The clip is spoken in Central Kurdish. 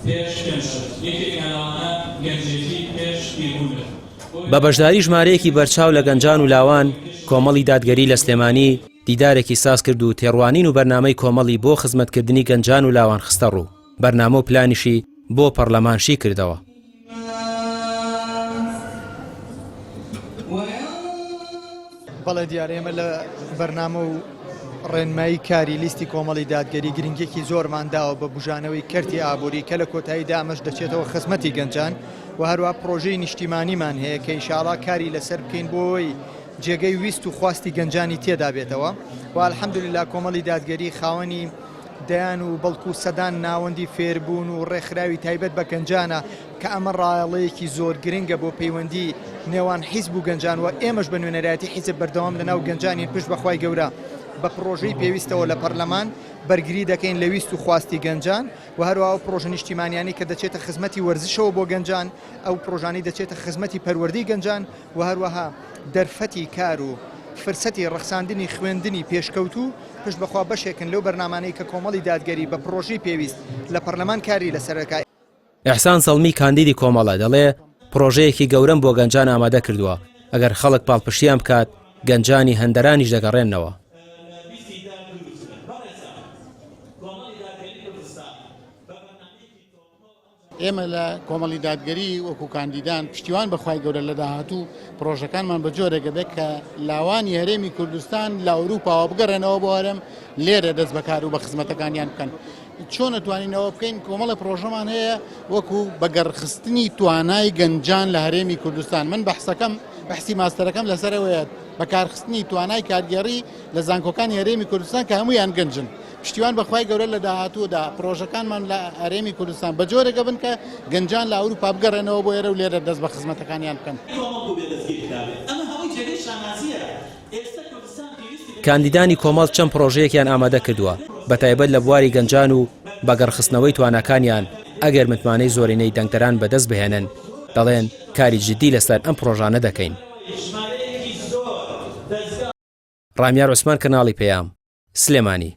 پێش پێنج شت، یەکێکیان لەوانە گەنجێتی پێش پیربوونت. بە بەشداری ژمارەیەکی بەرچاو لە گەنجان و لاوان، کۆمەڵی دادگەری لە سلێمانی دیدارێکی ساز کرد و تێڕوانین و بەرنامەی کۆمەڵی بۆ خزمەتکردنی گەنجان و لاوان خستەڕوو، بەرنامە و پلانیشی بۆ پەڕلەمان شی کردەوە. بەڵێ دیارە ئێمە لە بەرنامە و ڕێنمایی کاری لیستی کۆمەڵی دادگەری گرنگیەکی زۆرمان داوە بە بژانەوەی کەرتی ئابووری کە لە کۆتاییدا ئەمەش دەچێتەوە خزمەتی گەنجان و هەروە پرۆژەی نیشتیمانیمان هەیە کە ئیشاڵا کاری لەسەر بکەین بۆی جێگەی ویست و خواستی گەنجانی تێدا بێتەوە و الحەمدللا کۆمەڵی دادگەری خاوەنی دەیان و بەڵکو سەدان ناوەندی فێربوون و ڕێکخراوی تایبەت بە گەنجانە کە ئەمە ڕایەڵەیەکی زۆر گرنگە بۆ پەیوەندی نێوان حیزب و گەنجان و ئێمەش بە نوێنەرایەتی حیزب بەردەوام لەناو گەنجانین پشت بە خوای گەورە بە پڕۆژەی پێویستەوە لە پەرلەمان بەرگری دەکەین لە ویست و خواستی گەنجان و هەروەها ئەو پڕۆژە نیشتیمانیانەی کە دەچێتە خزمەتی وەرزشەوە بۆ گەنجان ئەو پڕۆژانەی دەچێتە خزمەتی پەروەردەی گەنجان و هەروەها دەرفەتی کار و فرسەتی ڕەخساندنی خوێندنی پێشکەوتوو پشت بەخوا بەشێکن لەو بەرنامانەی کە کۆمەڵی دادگەری بە پڕۆژەی پێویست لە پەرلەمان کاری لەسەر دەکات. ئیحسان زەڵمی کاندیدی کۆمەڵە دەڵێ، پڕۆژەیەکی گەورەم بۆ گەنجان ئامادە کردووە، ئەگەر خەڵک پاڵپشتییان بکات، گەنجانی هەندەرانیش دەگەڕێنەوە. ئێمە لە کۆمەڵی دادگەری وەکو کاندیدان پشتیوان بە خوای گەورە لە داهاتوو پڕۆژەکانمان بە جۆرێک ئەبێت کە لاوانی هەرێمی کوردستان لە ئەوروپاوە بگەڕێنەوە بۆ هەرێم لێرە دەست بەکار و بە خزمەتەکانیان بکەن. چۆن ئەتوانین ئەوە بکەین کۆمەڵە پرۆژەمان هەیە وەکو بەگەڕخستنی توانای گەنجان لە هەرێمی کوردستان من بەحسەکەم بەحسی ماستەرەکەم لەسەرەوەیە بەکارخستنی توانای کارگێڕی لە زانکۆکانی هەرێمی کوردستان کە هەمویان گەنجن پشتیوان بە خوای گەورە لە داهاتوودا پڕۆژەکانمان لە هەرێمی کوردستان بە جۆرێک ئەبن کە گەنجان لە ئەوروپا بگەڕێنەوە بۆ ئێرە و لێرە دەست بە خزمەتەکانیان بکەن. کاندیدانی کۆمەڵ چەند پڕۆژەیەکیان ئامادە کردووە، بەتایبەت لە بواری گەنجان و بەگەڕخستنەوەی تواناکانیان، ئەگەر متمانەی زۆرینەی دەنگدەران بەدەست بهێنن، دەڵێن کاری جددی لەسەر ئەم پڕۆژانە دەکەین. ڕامیار عوسمان کەناڵی پەیام، سلێمانی.